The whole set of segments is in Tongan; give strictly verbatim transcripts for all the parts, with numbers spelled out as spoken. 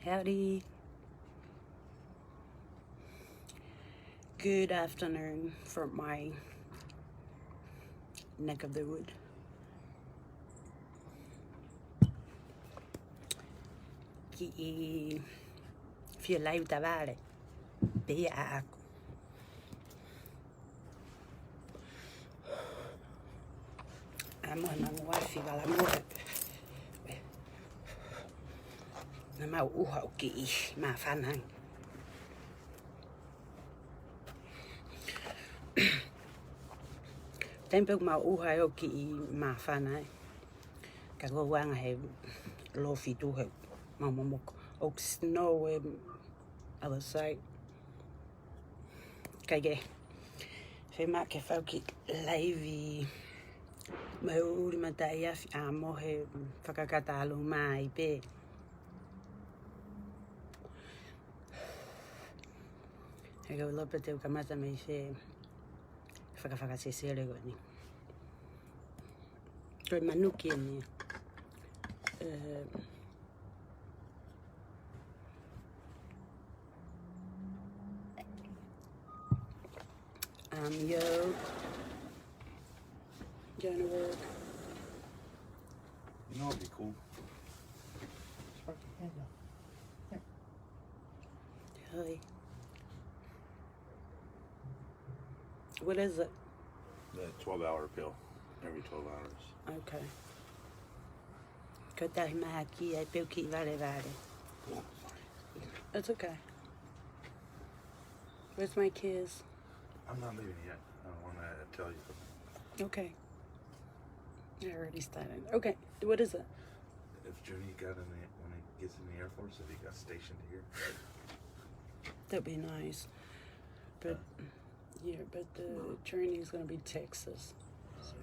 Howdy. Good afternoon from my neck of the wood. Kiʻi fie laivi tavale. Pea ʻaʻaku. ʻAmo he manguafi vala mo e. Naʻa mau ʻuha ʻo kiʻi māfana. Taimi pē ʻoku mau ʻuha ai ʻo kiʻi māfana ai. Ka ko e anga he lōfitu he mau momoko. ʻOku snow e other side. Kae kehe, fiemaʻu ke fai kiʻi laivi mei he ʻuli mataʻi afi ʻamohe fakakata ʻalu mai pē. He ko e lope te u kamata mei he fakafakasesele ko eni. Ko e manuki eni. Eh, Um, yo, Johannesburg. You know, it'd be cool. Hi. What is it? The twelve hour pill every twelve hours. Okay. Ko e tahi mahaki ai pē ʻoku kiʻi valevale. Oh, sorry. It's okay. Where's my keys? I'm not leaving yet. I want to tell you something. Okay. I already started. Okay, what is it? If Junie got in the, when he gets in the Air Force, if he got stationed here. That'd be nice. But, yeah, but the journey is gonna be Texas. Oh,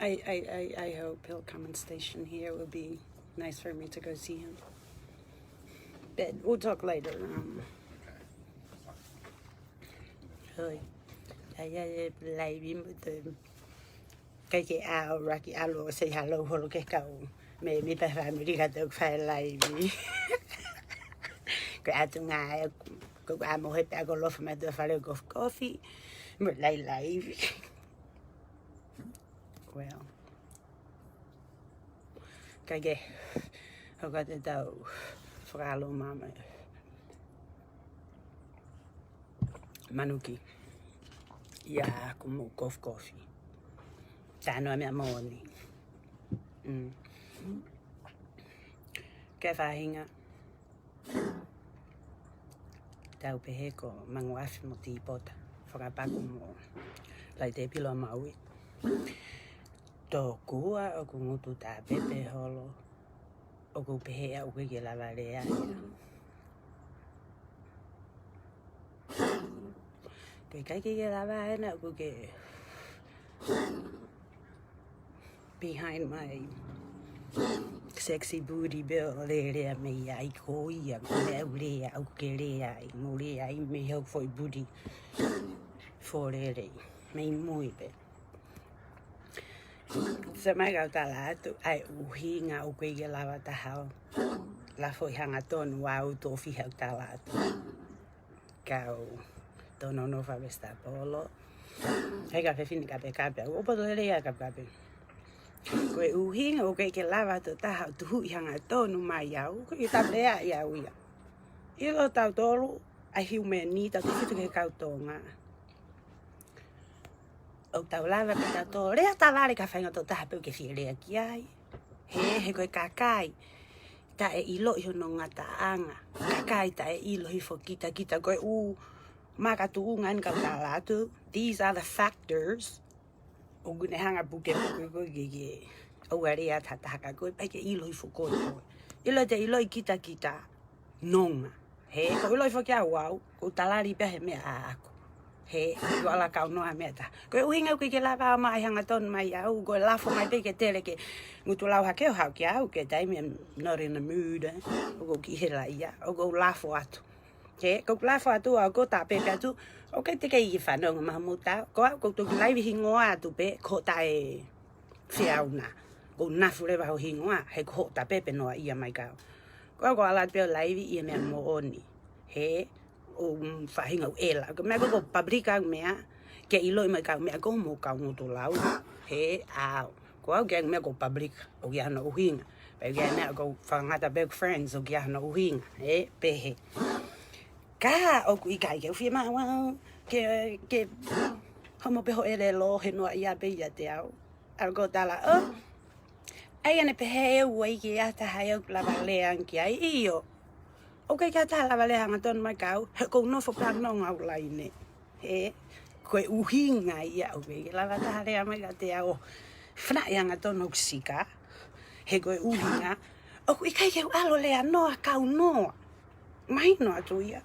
yeah. I, I, I, I hope he'll come and station here. It would be nice for me to go see him. But we'll talk later. Um, really. Ai, ai, e laivi mo te kai ke ʻalu ʻo kiʻi ʻalu ʻo say hello holo ki he kau mei, mei he family ka te u fai laivi. Ko e ʻatunga ē, ko e ʻamohe pē ʻaku ʻo lofa mai ʻo fale ʻo kofi kofi. Mo e laivi. Well. Kae kehe, ʻoku ʻikai te tau fakaʻalu mai mei he manuki. ʻIa, ʻoku mou kofi kofi. Talanoa meʻa moʻoni. Mm. Ke faʻahinga. Tau pehē ko Manguafi mo Tipota, Fakapaku mo Laitepilo ʻa Maui. Tokua ʻoku ngutu taʻepepe holo, ʻoku pehē ʻoku ʻikai ke lava lea ia. Ko e ʻikai ke lava ena ʻoku ke behind my sexy booty belt lelea mei ai ko ia, ko e meʻa ʻoku lea, ʻoku ke lea ai, mo lea ai mei hoku foʻi booty. Fō lelei, mei mui pē. Sa mai kau tala atu, ʻa e ʻuhinga ʻoku ʻikai ke lava taha ʻo lafo ʻi hangatonu au tofi hau tala atu. Kau tonono fa vestapolo. He ka fefine kapekape, au ʻopa tole ia kapekape. Ko e ʻuhinga ʻoku ʻikai ke lava totaha ʻo tuhuʻi hangatonu mai au, ko e tapeaʻi au ia. ʻIlo tautolu, ʻa e humanity, tautolu fitu ki he kau Tonga. ʻOku tau lava pē tautolu lea tavale ka faʻahinga totaha pē ʻoku ke fie lea ki ai. He, he ko e kakai taʻeʻiloʻi hono ngataʻanga. Kakai taʻeʻilo hifo kitakita ko e ʻū makatuʻunga eni kau tala atu. These are the factors. ʻOku ne hanga pukepuke koe ke ke ʻoua lea taha taha ka ko e ʻikai ke ʻilo hifo koe koe. ʻIlo te ʻiloʻi kitakita. Nonga. He, ko ʻiloʻi foki au au, ko u talali pea he meʻa ʻaʻaku. He, ko ala kau noa meʻa taha. Ko e ʻuhinga ʻoku ʻikai ke lava ʻo maʻi hangatonu mai au, ko e lafo mai pē ke tele ke ngutu lau hake ʻo haʻu kia au, ke taimi I'm not in the mood, eh. ʻOku ou kiʻi hela ia, ʻoku ou lafo atu. He, ko u lafo atu au, ko u tapepe atu, ʻoku ʻikai te kei fanongo maha muta, ko au, ko u toki laivi hingoa atu pē, ko tae feauna. Ko u nafu leva ho hingoa, he ko hoʻo tapepe noa ia mai kau. Ko au ʻoku ala pē ʻo laivi ʻi he meʻa moʻoni. He, ʻoku faʻahinga ʻoku ʻela. Ko e meʻa ko ē ʻoku public ʻa e meʻa, ke ʻiloʻi mai ʻa e meʻa ko ē mo e kau ngutu lau. He, ʻa, ko au ʻoku ʻi ai e meʻa ʻoku public, ʻoku ʻi ai hono ʻuhinga. Pea ʻoku ʻi ai e meʻa ʻoku fakangatangata pē ʻoku friends, ʻoku ʻi ai hono ʻuhinga. He, pehē. Ka ʻoku ʻikai ke u fiemaʻu au ke, ke homo pē hoʻo ʻelelo he noaʻia pē ʻiate au. ʻAlu ʻo tala, ʻo, ʻai ʻene pehē ʻe ua ʻi he ʻata hai ʻoku lava lea ange ki ai, ʻio. ʻOku ʻikai ke ʻi ai ha taha lava lea hangatonu mai kia au, he ʻoku ou nofo pē ʻo nonga ʻi he laine. He, ko e ʻuhinga ia ʻoku ʻikai ke lava ha taha lea mai kiate au. Fanaʻi hangatonu hoku sika. He ko e ʻuhinga, ʻoku ʻikai ke u ʻalu ʻo lea noa, kau noa. Mahino atu ia.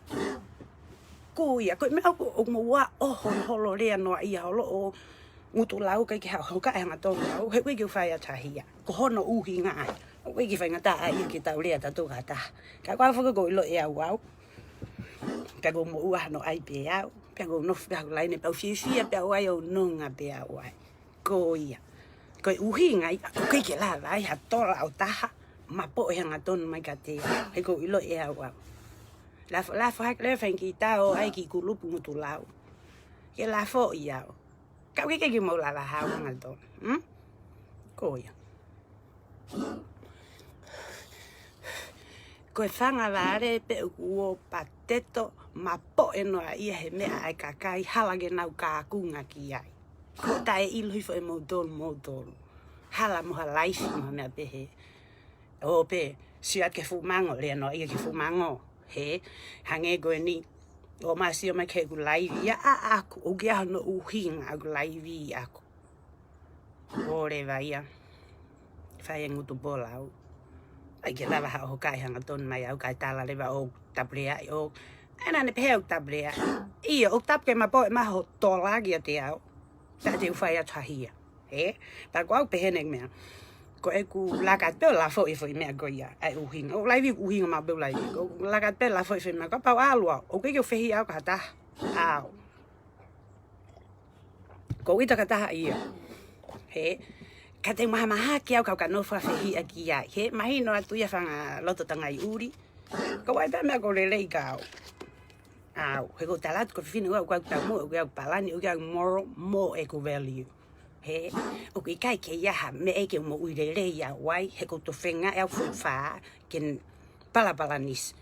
Ko ia, ko e meʻa ʻoku, ʻoku mou ʻā ʻo holoholo lea noaʻia holo ʻo ngutu lau ʻikai ke ha-, hokaʻi hangatonu au, he ʻoku ʻikai ke u fai ʻa e taha ia. Ko hono ʻuhinga ia. ʻOku ʻikai ke faingataʻa ia ke tau lea tautolu ha taha. Ka ko au foki ʻoku ou ʻilo ʻe au au. Pea ʻoku ou moʻua hano ʻai pē au. Pea ʻoku ou nofo pē ʻi he laine pea u fiefia pē au ai ʻo nonga pē au ai. Ko ia. Ko e ʻuhinga ia, ʻoku ʻikai ke lava ai ha tola ʻo taha, mapoʻe hangatonu mai kiate au. He ʻoku ou ʻilo ʻe au au. Lafo, lafo hake leva fai ki tau ai ki kulupu ngutu lau. Ke lafo ia au. Ka ʻoku ʻikai ke mou lava hau hangatonu. Hmm? Ko ia. Ko e fanga vale pē ʻoku ō pateto mapoʻe noaʻia he meʻa ʻa e kakai hala ke nau kākunga ki ai. Ko e taʻeʻilo hifo ʻe moutolu, moutolu. Hala mo ha laifi mo ha meʻa pehē. ʻO pē, sio atu ki he fuʻu mango, lea noaʻia ki he fuʻu mango. He, hangē ko eni, ʻo māsio mai ki heʻeku laivi ia ʻaʻaku, ʻoku ʻi ai hono ʻuhinga ʻeku laivi ʻaʻaku. ʻO leva ia. Fai e ngutu pōlau. ʻIkai ke lava ha hokaʻi hangatonu mai au kae tala leva ʻoku tapu lea ʻo. ʻAi naʻa ne pehē ʻoku tapu lea. ʻIo, ʻoku tapu ke mapoʻe mai ho tola kiate au. Pea te u fai atu ha hia. He? Pea ko au pehē ʻene meʻa. Ko ʻeku laka atu pē ʻo lafo ʻi he foʻi meʻa ko ia. ʻAi ʻuhinga. ʻO laivi ʻuhinga maʻu pē ʻeku laivi. ʻO laka atu pē ʻo lafo ʻi he foʻi meʻa ko ia pea u ʻalu au. ʻOku ʻikai ke u fehiʻa au ki ha taha. ʻAu. ʻOku ou ʻita ki ha taha ia. He, ka te u mahamahaki au kau ka nofo ʻo fehiʻa ki ai. He, mahino atu ia fanga loto tangai ʻuli. Ka ʻoku ʻi ai pē meʻa ʻoku lelei kia au. ʻAu, he ʻoku ou tala atu ko e fefine ʻoku ʻikai ke u taumuʻa, ʻoku ʻikai ke u palani, ʻoku ʻikai ke u moral, mo ʻeku value. He, ʻoku ʻikai ke ʻi ai ha meʻa ke u moʻui lelei au ai, he ʻoku ou tofenga ʻe au fuʻu fā, ke n-, palapalanisi.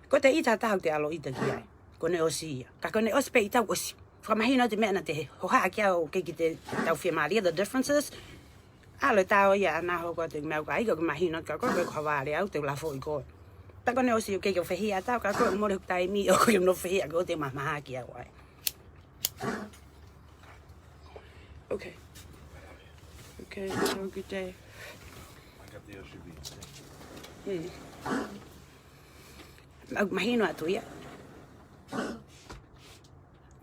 Ko e ʻita ha taha ʻoku te ʻalu ʻo ʻita ki ai. Ko ʻene ʻosi ia. Ka ko ʻene ʻosi pē ʻita ʻosi. Fakamahino atu e meʻa naʻa te hohaʻa ki ai ʻoku ʻikai ke te tau fiemālie, the differences. ʻAlu e tau ia ʻana hoko atu e meʻa ʻoku ʻikai ke mahino kia koe, ko e ko ha vale au te u lafo ʻi koe. Pea ko ʻene ʻosi ʻoku ʻikai ke u fehiʻa atu au kia koe, mole hoku taimi ʻoku ou nofo fehiʻa ki ai ʻo te mahamahaki au ai. Okay. Okay, have a good day. Hmm. Ma-, mahino atu ia.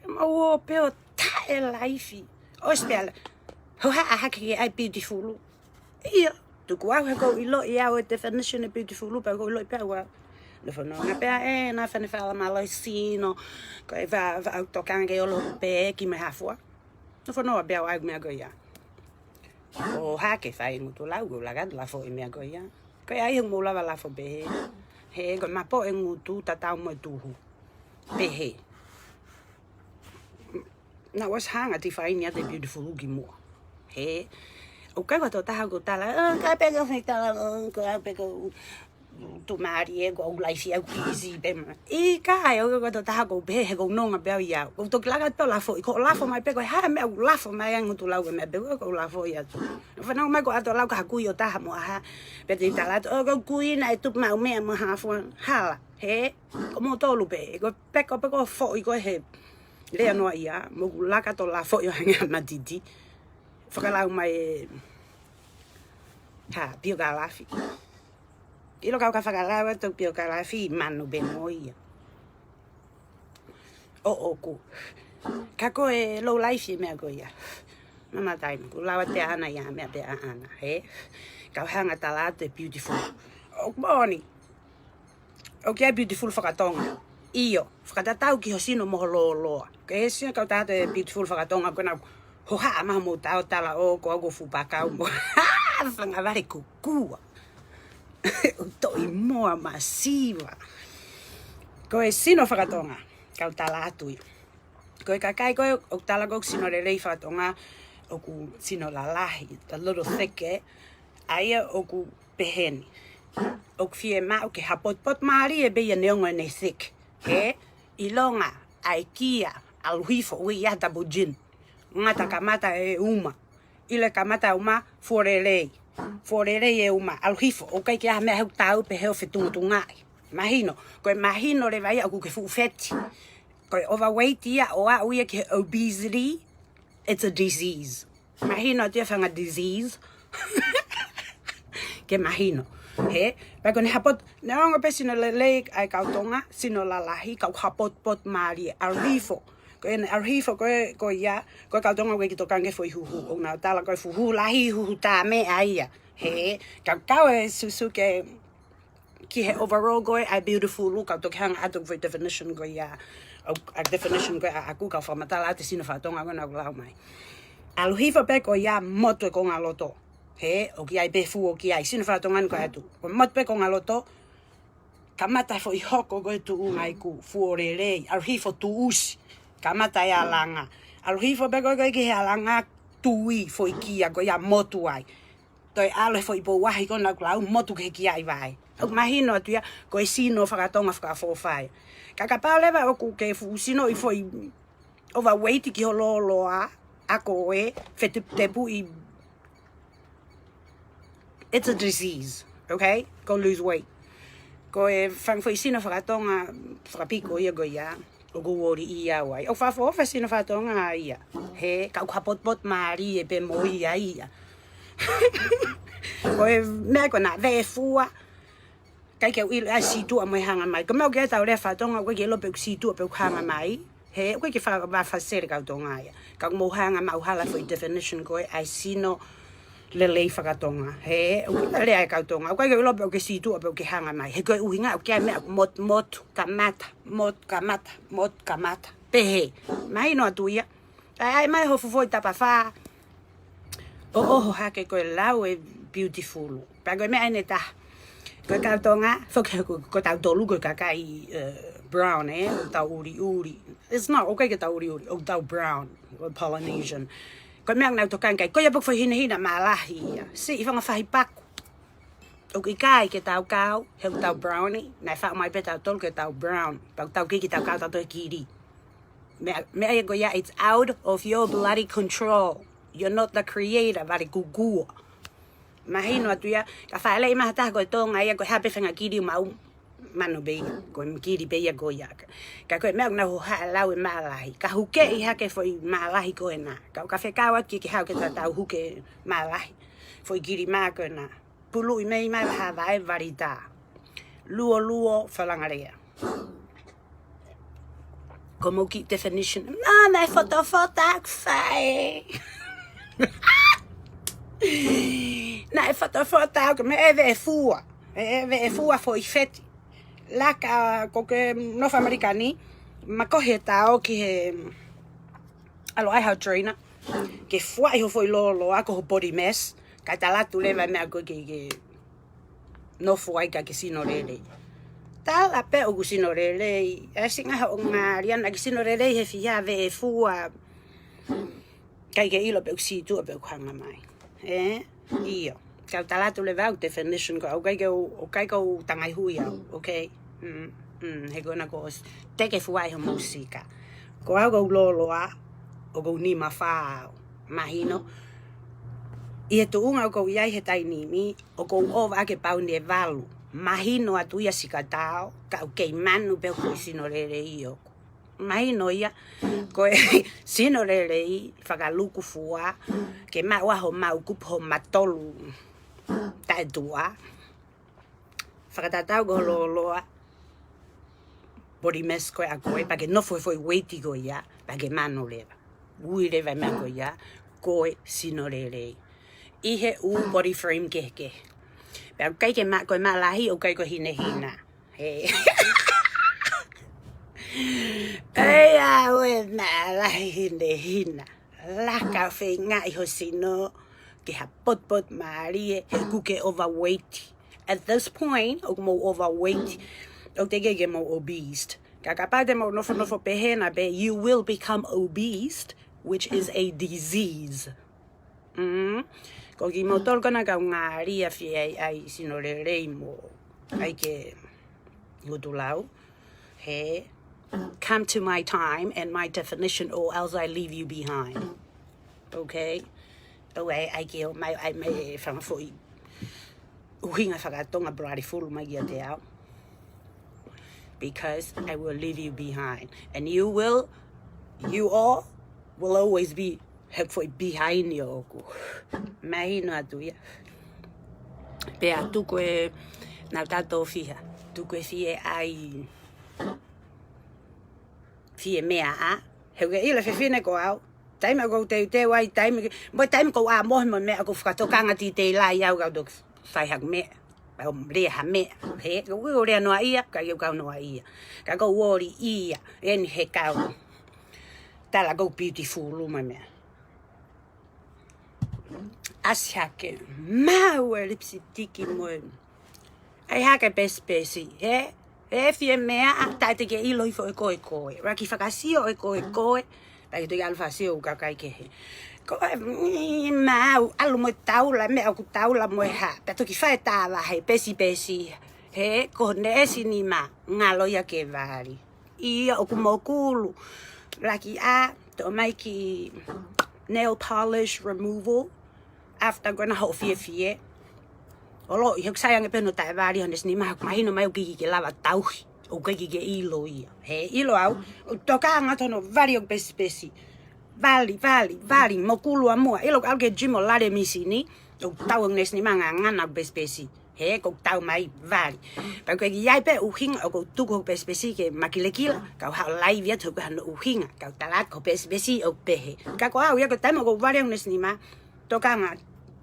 Mau ō pē ʻo taʻe laifi. ʻOsi pē ʻalu. Hohaʻa hake ke ʻai beautiful. ʻIo. Tuku au he ʻoku ou ʻilo ʻe au e definition ʻo e beautiful pea ʻoku ou ʻilo pē au. Nofo nonga pē ʻe na fane fala malo sino. Ko e va, va au tokanga ke olo pē ki mai hafua. Nofo nonga pē au ai meʻa ko ia. ʻO hake fai ngutu lau, ʻoku laka atu lafo ʻi he meʻa ko ia. Ko ia ʻoku mou lava lafo pehē. He, ko e mapoʻe ngutu tatau mo e tuhu. Pehē. Naʻa ku ʻosi hanga ʻo define atu e beautiful kimuʻa. He, ʻoku ʻikai ko ha tokotaha ʻoku tala, "Oh, ka pē ko fai tala, oh, ko au pē ko tuʻumālie, ʻoku ou laifi au ki isi pē ma." ʻIkai, ʻoku ʻikai ko ha tokotaha ʻoku pehē, he ʻoku ou nonga pē au ia. ʻOku ou toki laka pē ʻo lafo, ʻi ko lafo mai pē, ko e hā e meʻa ʻoku lafo mai ai ngutu lau e meʻa pē, ʻoku ou lafo ia atu. Fanau mai ko ʻato lau ka ha kui ʻo taha mo ha. Pea te tala atu, "Oh, ko e kui naʻe tupu maʻu meʻa mo ha fua." Hala, he, ko moutolu pē, ko pē ko pē ko foʻi ko he. Lea noaʻia, mo ʻeku laka atu ʻo lafo ʻo hangē ha matiti. Fakalau mai e, ha, piokalafi. ʻIlo kau ka fakalau atu piokalafi, manu pē mo ia. ʻO ʻoku. Ka ko e low life e meʻa ko ia. Mama taimi, ʻoku lava pē ʻana ia meʻa pē ʻana, he? Kau hanga ʻo tala atu e beautiful. ʻOku moʻoni. ʻOku ʻi ai beautiful fakatonga. ʻIo, fakatatau ki ho sino mo ho lōloa. Ke sio kau tala atu e beautiful fakatonga, ko ena hohaʻa mai homou tau tala ʻo ko au ko fuʻu pakau mo. Fanga vale kukua. ʻOku toʻi moa masiva. Ko e sino fakatonga, kau tala atu ia. Ko e kakai ko ē ʻoku tala ko ē ʻoku sino lelei fakatonga, ʻoku sino lalahi, the little thick, ē. ʻA ia ʻoku pehē ni. ʻOku fiemaʻu ke haʻu potpot mālie pē ia neongo ʻene thick. He, ʻilonga, ʻai kia, ʻalu hifo, ui ia double chin. Ngata kamata e uma. ʻIlo e kamata uma, fuo lelei. Fuo lelei e uma, ʻalu hifo, ʻoku ʻikai ke ʻi ai ha meʻa he ʻoku tau pē he ʻoku fetungatungaʻi. Mahino, ko e mahino leva ia ʻoku ke fuʻu feti. Ko e overweight ia ʻo aʻu ia ki he obesity, it's a disease. Mahino atu ia fanga disease. Ke mahino. He, pea ko ʻene haʻu pot, neongo pē sino lelei ʻa e kau Tonga, sino lalahi, kau haʻu potpot mālie, ʻalu hifo. Ko ʻene ʻalu hifo ko ē, ko ia, ko e kau Tonga ʻoku ʻikai ke tokanga ki he foʻi huhu, ʻoku nau tala ko e huhu lahi, huhu tā meʻa ia. He, kau kau e susu ke, ki he overall ko ē ʻa e beautiful, kau toki hanga atu foʻi definition ko ia, ʻa, ʻa definition ko ē ʻaʻaku kau fakamatala atu e sino fakatonga ko ē naʻa ku lau mai. ʻAlu hifo pē ko ia motu e konga loto. He, ʻoku ʻi ai pē fuo ki ai, sino fakatonga ni ko ē atu. Ko e motu pē konga loto, kamata foʻi hoko ko e tuʻunga iku, fuo lelei, ʻalu hifo tuʻusi, kamata e alanga. ʻAlu hifo pē ko ē ki he alanga tui foʻi kia ko ia motu ai. Toe ʻalu he foʻi pou ahi ko ē naʻa ku lau motu ki he kiaʻi vai. ʻOku mahino atu ia, ko e sino fakatonga fakaʻofoʻofa ia. Ka kapau leva ʻoku ke fuʻu sinoʻi foʻi overweight ki ho lōloa, ʻa ko e feteputepuʻi, it's a disease, okay? Go lose weight. Ko e fanga foʻi sino fakatonga, fakapiko ia ko ia, ʻoku ou ʻosi ʻi ai. ʻOku fakaʻofoʻofa e sino fakatonga ia. He, kau haʻu potpot mālie pē mo ia ia. Ko e meʻa ko ena, veʻe fua, ʻikai ke u ʻilo ʻa e sītuʻa mo e hanga mai. Ko e meʻa ʻoku ʻi ai ʻetau lea fakatonga, ʻoku ʻikai ke ʻilo pe ʻoku sītuʻa pe ʻoku hanga mai. He, ʻoku ʻikai ke faka-, fakafasele kau Tonga ia. Ka ʻoku mou hanga mai ʻo hala foʻi definition ko ē ʻa e sino lelei fakatonga. He, ʻoku ʻikai ke lea e kau Tonga, ʻoku ʻikai ke u ʻilo pe ʻoku ke sītuʻa pe ʻoku ke hanga mai. He ko e ʻuhinga ʻoku ʻi ai e meʻa motu, motu, kamata, motu, kamata, motu, kamata. Pehē. Mahino atu ia. ʻAi, ʻai mai ho fuofua ʻi tapafā. ʻO, ʻoho hake ko e lau e beautiful. Pea ko e meʻa ʻeni ʻe taha. Ko e kau Tonga, foki ko, ko tautolu ko e kakai, eh, brown, ē, ʻoku tau ʻuliʻuli. It's not, ʻoku ʻikai ke tau ʻuliʻuli, ʻoku tau brown, ʻo Polynesian. Ko e meʻa naʻa nau tokanga ki ai, ko ia pē ʻoku foʻi hinehina mālahi ia. Siʻi fanga fahi paku. ʻOku ʻikai ke tau kau, he ʻoku tau brownie, naʻe faʻu mai pē tautolu ke tau brown. Pea ʻoku tau kei ke tau kau tautolu he kili. Meʻa, meʻa ia ko ia, it's out of your bloody control. You're not the creator, vale kukua. Mahino atu ia, ka faʻa lea mai ha taha ko e Tonga ia ko e hā pē fanga kili ʻoku maʻu, manu pē ia, ko e kili pē ia ko ia. Ka ko e meʻa ʻoku nau hohaʻa lau e mālahi. Ka hukeʻi hake foʻi mālahi ko ena. Ka, ka fekau atu ki he kau ke tatau huke mālahi. Foʻi kili mā ko ena. Puluʻi mai mai ha vaʻe valita. Luo luo falangalea. Ko mou kiʻi definition. Nā, naʻe fotofota ʻaku fai. Naʻe fotofota ʻaku, meʻa e veʻe fua. E veʻe fua foʻi feti. Laka ko ke North America ni, makohi e tao ki he ʻalu ʻai hau trainer. Ke fuaʻi ho foʻi lōloa ko ho body mass. Kae tala atu leva e meʻa ko ē ke, ke nofo ai ka ke sino lelei. Tala pē ʻoku sino lelei. ʻE singa ho ngāliana ke sino lelei he fiha veʻe fua. ʻIkai ke ʻilo pe ʻoku sītuʻa pe ʻoku hanga mai. Ē? ʻIo. Kau tala atu leva ʻeku definition ko ē, ʻoku ʻikai ke u, ʻoku ʻikai ke u tangai hui au, okay? Mm, mm, he ko ena ko ʻosi. Te ke fuaʻi ho musika. Ko au ko e lōloa, ʻoku ou nima fā au. Mahino. ʻI he tuʻunga ʻoku ou ʻi ai he taimi ni, ʻoku ou ʻova ʻaki e pauni ʻe valu. Mahino atu ia sika tao, ka ʻoku kei manu pē ʻoku sino lelei ʻoku. Mahino ia, ko e sino lelei, fakalukufua, ke maʻu ʻa ho maʻu kupu ho matolu taʻetuʻa. Fakatatau ko ho lōloa, body mass ko ē ʻa koe, pea ke nofo he foʻi weight ko ia, pea ke manu leva. Ui leva e meʻa ko ia, ko e sino lelei. ʻI he ʻū body frame kehekehe. Pea ʻikai ke ma-, ko e mālahi, ʻoku ʻikai ko e hinehina. He. ʻEi, ʻa, ʻoe mālahi hinehina. Laka feingaʻi ho sino, ke haʻu potpot mālie, he ʻoku ke overweight. At this point, ʻoku mou overweight, ʻoku teʻeki ke mou obese. Ka kapau te mou nofonofo pehē na pē, you will become obese, which is a disease. Mm. Ko kimoutolu ko ena kau ngāue fie ʻai, ʻai sino lelei mo ʻai ke ngutu lau. He, come to my time and my definition, or else I leave you behind. Okay? ʻOua ʻe ʻai ke ʻomai, ʻai mai e fanga foʻi ʻuhinga fakatonga bloody full mai kiate au. Because I will leave you behind. And you will, you all will always be he foʻi behind ʻoʻoku. Mahino atu ia. Pea tuku e, naʻa tau tofiha. Tuku e fie ʻai, fie meʻa ʻa. He ʻoku ke ʻilo fefine ko au. Taimi ʻoku ou teuteu ai, taimi ke, mo e taimi ʻoku ou ʻā mohe mo e meʻa ʻoku ou fakatokanga titeila ai au kau toki fai haku meʻa. Pea ʻoku ou lea ha meʻa. He, ʻoku ou lea noa ia, ka ʻoku ou kau noa ia. Ka ʻoku ou ʻoli ia, eni he kau. Tala ʻoku ou beautiful mo e meʻa. ʻAsi hake, maʻu e lipsitiki mo e. ʻAi hake pesipesi, he? He fie meʻa ʻa, taʻe te ke ʻilo hifo ʻe koe koe. Laki fakasio ʻe koe koe. Pea ke toki ʻalu fakasio ʻo kakai kehe. Ko e, mm, maʻu, ʻalu mo e taula, meʻa ʻoku taula mo e hā. Pea toki fai e tāvahe pesipesi. He, ko neʻesi nima, ngalo ia ke vali. ʻIo, ʻoku mokulu. Laki ʻa, toʻo mai ki nail polish removal. After ko ena hoʻo fiefie. ʻOlo, ʻi he ʻoku sai ange pē hono taʻe vali hono neʻesi nima, mahino mai ʻoku ʻikai ke lava tauhi. ʻOku ʻikai ke ʻilo ia. He ʻilo au, ʻoku tokanga atu hono vali ʻoku pesipesi. Vali, vali, vali, mokulu ʻa muʻa. ʻIlo ʻoku ʻalu ki he gym ʻo lale misini. ʻOku tau hono neʻesi nima ngangana ʻoku pesipesi. He, ʻoku tau mai vali. Pea ʻoku ʻi ai pē ʻuhinga ʻoku ou tuku hoku pesipesi ke makilekila, kau haʻu live atu ko hano ʻuhinga, kau tala atu ko pesipesi ʻoku pehē. Ka ko au ia ko e taimi ʻoku ou vali hono neʻesi nima, tokanga,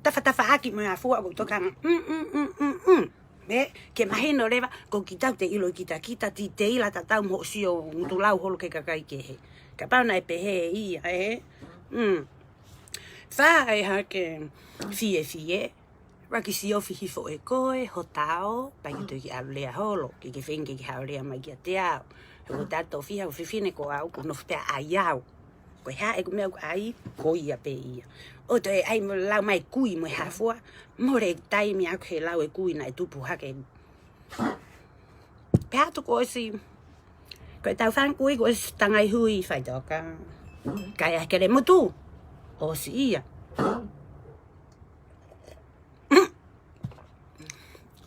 tafatafaʻaki mo e hā fua ʻoku tokanga, mm, mm, mm, mm, mm. He, ke mahino leva, ko kita te ʻilo kita, kita titeila tatau mo hoʻo sio ngutu lau holo ki he kakai kehe. Kapau naʻe pehē ia, ē? Mm. Fai hake fiefie, laki siofi hifo ʻe koe, ho tao, pea ke toki ʻalu lea holo, ke ke feinga ke ke haʻu lea mai kiate au. He ko e tato fiha, ko e fefine ko au, ʻoku ou nofo pē ʻo ʻai au. Ko e hā ʻeku meʻa ʻoku ou ʻai, ko ia pē ia. ʻO toe ʻai mo lau mai kui mo e hā fua, mole taimi ʻaku he lau e kui naʻe tupu hake. Pea tuku ʻosi, ko ʻetau fanga kui kuo ʻosi tangai hui faitoka. Kae ʻai ke le motu, ʻosi ia.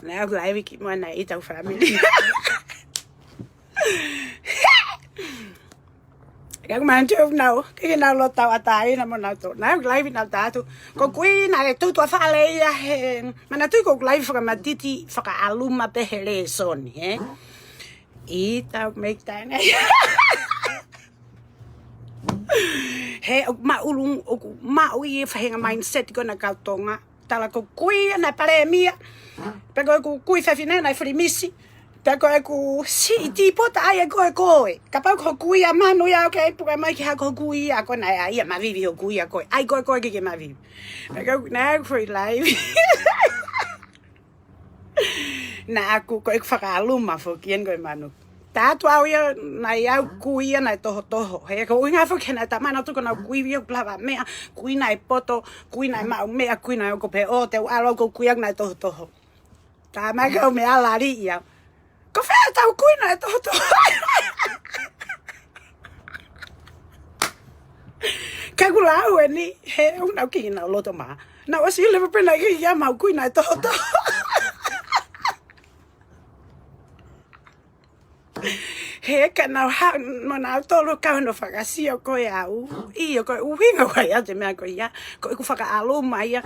Naʻa ku live ki muʻa naʻe ʻi ai ʻetau family. Ka ʻoku manatu ʻoku nau, ke ke nau loto ʻatā ʻi na mo nau tō. Naʻa ku live naʻa tatu. Ko kui naʻe tutu ʻa fale ia he. Manatu ko ʻeku live fakamatiti, fakaʻaluma pē he lēsoni, he. ʻI tau make time. He, ʻoku maʻulung, ʻoku maʻu ʻi he faʻahinga mindset ko ena kau Tonga. Tala ko kui ia naʻe palēmia. Pe ko ʻeku kui fefine naʻe filimisi. Pe ko ʻeku siʻi tīpota ʻai ʻe koe koe. Kapau ko e kui ʻa Manu ia, okay, puke mai ki ha ko e kui ia ko ena ia mavivi ho kui ia koe. ʻAi koe koe ke ke mavivi. Pe ko ʻeku, naʻa ku free live. Naʻa ku, ko ʻeku fakaʻaluma foki eni ko e Manu. Tatu au ia, naʻe ʻi ai ʻeku kui ia naʻe tohotoho. He ko e ʻuhinga foki he naʻe tama na tuku na kui ia ʻoku lava meʻa, kui naʻe poto, kui naʻe maʻu meʻa, kui naʻe ʻoku pehē ʻo te u ʻalu au ko e kui ʻaku naʻe tohotoho. Tama ka u meʻa lali ia. Ko fē ʻetau kui naʻe tohotoho. Ka ʻoku lau eni, he ʻoku nau kiʻi nau loto mā. Naʻa ku ʻosi leva pē naʻe kiʻi ia maʻu kui naʻe tohotoho. He ka nau ha, mo nau tolo kau no fakasio ko e au. ʻIo ko e ʻuhinga ʻoku ʻai au te meʻa ko ia. Ko ʻeku fakaʻaluma ia.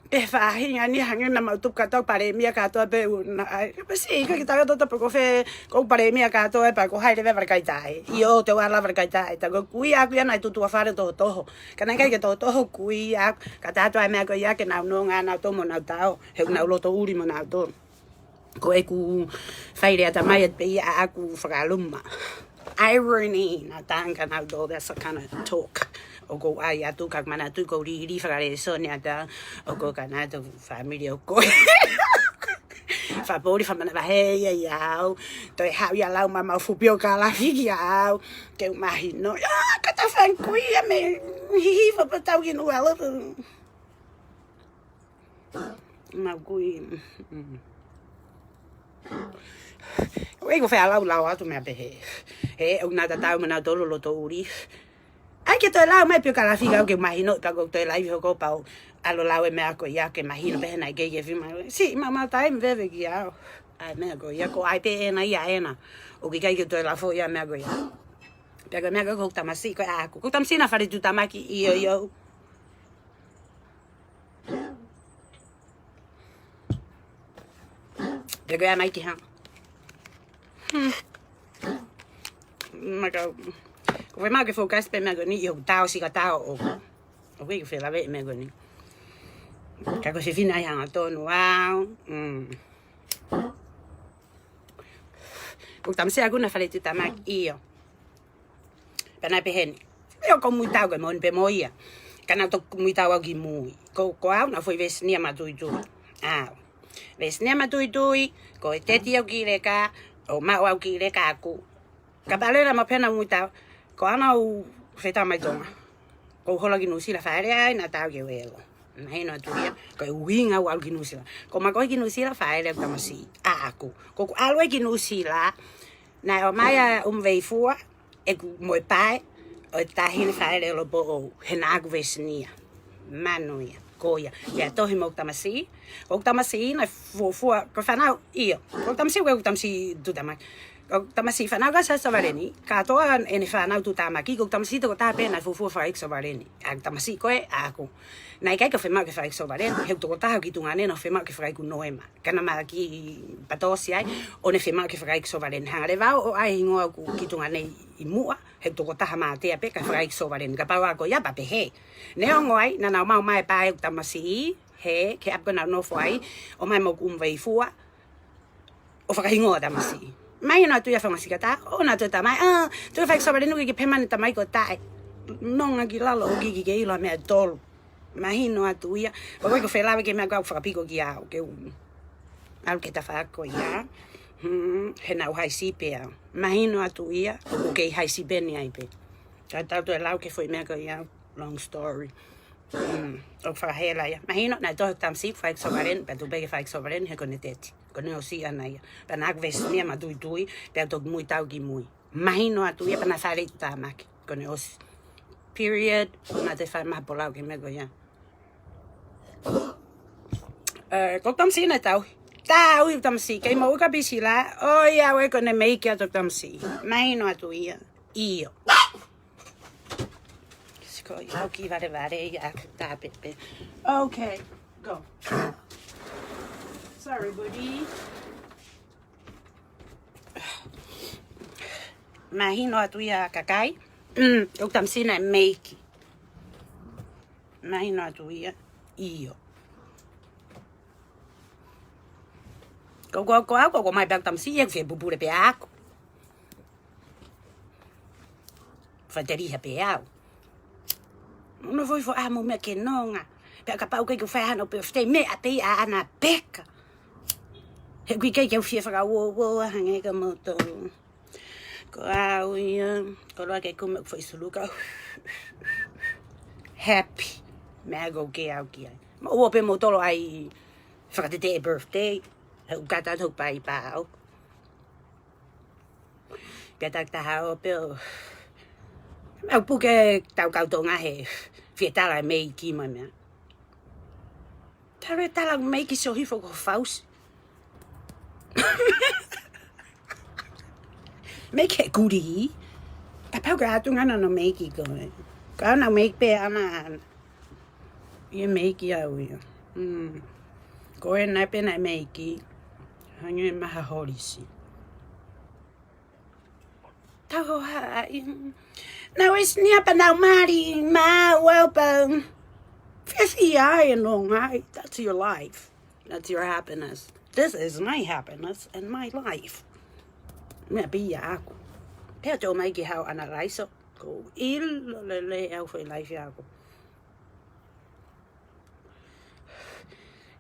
Pe faʻahinga ni hangē naʻa mau tupu kātoa palēmia kātoa pē u na ai. Pe si, ʻikai ke tau ʻoto pe ko fē, ko palēmia kātoa pē ko hai leva vale kai tae. ʻIo, te u ʻalu vale kai tae. Ta ko e kui ʻaku ia naʻe tutu ʻa fale tohotoho. Ka naʻe ʻikai ke tohotoho kui ʻaku. Ka tatu ai meʻa ko ia ke nau nonga nau tō mo nau tao. He ʻoku nau loto ʻuli mo nau tō. Ko ʻeku fai lea tamai atu pē ia ʻaku fakaʻaluma. Irony, naʻa tanka nau tō, that's a kind of talk. ʻOku ou ʻai atu ka manatu ko e lī lī fakalēsoni ʻa ta, ʻoku ou ka nau tō family ʻoku. Fakapoʻuli fakamanavahē ia ʻiate au. Toe haʻu ia ʻo lau mai maʻu fuʻu piokalafi kiate au. Ke u mahino. ʻIo, ka ta fai kui ia mei hihifo pea tau ki Nuʻualoto. Maʻu kui. Mm. ʻOku ʻikai ko fē ʻa e lau lau atu meʻa pehē. He ʻoku na tatau mo nautolu loto ʻuli. ʻAi ke toe lau mai piokalafi ka ke mahino, pea ko e toe laivi hoko pea u ʻalu ʻo lau e meʻa ko ia ke mahino pehē naʻe ʻikai ke fima. Siʻi maʻu maʻu taimi veve kiate au. ʻAi meʻa ko ia ko ʻai pē ʻena ia ʻena. ʻOku ʻikai ke toe lau foʻi ʻa e meʻa ko ia. Pea ko e meʻa ko ē ko e tamasiʻi ko ē ʻaʻaku. Ko e tamasiʻi naʻe faletuʻutāmaki ʻio ʻio. Pea ko ia mai ki hanga. Hmm. Maka, ko e meʻa ke focus pē meʻa ko eni ʻi hoku tao sika tao ʻo. ʻOku ʻikai ko fē lave meʻa ko eni. Ka ko e fefine ʻai hangatonu au. Mm. Ko e tamasiʻi ʻaʻaku naʻe faletuʻutāmaki ʻio. Pea naʻe pehē ni. ʻIo ko e muitau ke moni pē mo ia. Ka naʻe toki muitau au ki mui. Ko, ko au naʻe foʻi vesinia matuitui. Au. Vesinia matuitui, ko e teti au ki leka, ʻo maʻu au ki leka ʻaʻaku. Ka pale na ma pena muitau, ko ʻena u feta mai Tonga. Ko u hola ki Nuʻusila fale ai, naʻa tau ke velo. Mahino atu ia, ko e uinga au ʻalu ki Nuʻusila. Ko ma ko ki Nuʻusila fale au tamasiʻi, ʻaʻaku. Ko ʻeku ʻalu ai ki Nuʻusila, naʻe ʻomai ʻa ʻUmaveifua, ʻeku mo e pae, ʻo e taʻahine fale ʻo Lopoʻou, he naʻa ku vesinia. Manu ia, ko ia. Pea tohi mo ʻeku tamasiʻi, ko ʻeku tamasiʻi naʻe fuofua, ko e fānau, ʻio. Ko ʻeku tamasiʻi, ko ʻeku tamasiʻi tuʻutāmaki. Ko ʻeku tamasiʻi fānau ka sa savaleni, kātoa ʻene fānau tuʻutāmaki, ko ʻeku tamasiʻi tokotaha pē naʻe fuofua fakaʻeiki savaleni. ʻA ʻeku tamasiʻi ko ē, ʻaʻaku. Naʻe ʻikai ke fiemaʻu ke fakaʻeiki savaleni, he ʻeku tokotaha ki tuʻunga ni naʻe fiemaʻu ke fakaʻeiki noema. Ka naʻa ma ki Patosi ai, ʻo ne fiemaʻu ke fakaʻeiki savaleni. Hanga leva ʻo ʻai hingoa ʻoku ki tuʻunga ni ʻi muʻa, he ʻeku tokotaha mātea pē ka fakaʻeiki savaleni. Kapau ʻa ko ia pea pehē. Neongo ai, naʻa nau maʻu mai pē ʻeku tamasiʻi, he, ke ʻapi ko ē naʻa nau nofo ai, ʻomai mo ʻUmaveifua, ʻo fakahingoa tamasiʻi. Mahino atu ia fanga sika tau, ʻo naʻa toe tā mai, ʻa, toe fakaʻeiki savaleni ʻoku ʻikai ke pehē mai ʻene tamai ko taʻe. Nonga ki lalo ʻoku ʻikai ke ʻilo meʻa tolu. Mahino atu ia, pea ʻoku ʻikai ko fē lave ke meʻa ko ʻeku fakapiko kiate au, ke u. ʻAlu ke tafa ko ia. Hmm, he naʻa u haisi pē au. Mahino atu ia, ʻoku kei haisi pē ni ai pē. Ka tau toe lau ki he foʻi meʻa ko ia, long story. Hmm, ʻoku fakahela ia. Mahino, naʻe tohi ʻeku tamasiʻi fakaʻeiki savaleni, pea tuku pē ke fakaʻeiki savaleni, he ko ʻene teti. Ko ʻene ʻosi ʻana ia. Pea naʻa ku vesinia matuitui, pea toki muitau ki mui. Mahino atu ia pea naʻe faletuʻutāmaki. Ko ʻene ʻosi. Period. Ko ʻena te fai maha polau ki he meʻa ko ia. Eh, ko ʻeku tamasiʻi naʻe tauhi. Tauhi ʻeku tamasiʻi. Kei moʻui ka pisi la. ʻOi, ʻa ē ko ʻene meiki ʻa ʻeku tamasiʻi. Mahino atu ia. ʻIo. Siko, ʻio, ki valevale ia, tā pē pē. Okay, go. Sorry, buddy. Mahino atu ia kakai. Mm, ʻeku tamasiʻi naʻe meiki. Mahino atu ia. ʻIo. Ko, ko, ko au, ko, ko mai pē ʻeku tamasiʻi, ʻeku fie pupule pē ʻaʻaku. Faʻiteliha pē au. Mo nofo hifo ʻa mo meʻa ke nonga. Pea kapau ʻoku ʻikai ke fai hano pē fitei meʻa pē ia ʻana peka. He ʻoku ʻikai ke u fie fakauouo hangē ka moutolu. Ko au ia, ko loa ke kumi ʻeku foʻi suluka. Happy. Meʻa ko ē ke au ki ai. Mo ua pē moutolu ʻai fakateteʻi birthday. He ʻoku kata atu pai pau. Pea taki taha o pē ʻo. Meʻa puke tau kau Tonga he. Fie tala meiki mai meʻa. Tala tala meiki so hifo ko fausi. Meiki he kuli. Kapau ka atu ngana no meiki ko e. Ka na meiki pē ana. Ia meiki au ia. Mm. Ko e nai pē nai meiki. Hangē maha holisi. Tau ho ha i. Nau ʻosi nia pea nau mali ma wau pea. Fesi ai e nonga ai. That's your life. That's your happiness. This is my happiness and my life. Meʻa pē ia ʻaʻaku. Pea tō mai ki hau analaiso. Ko ʻilo lelei au foʻi life ʻaʻaku.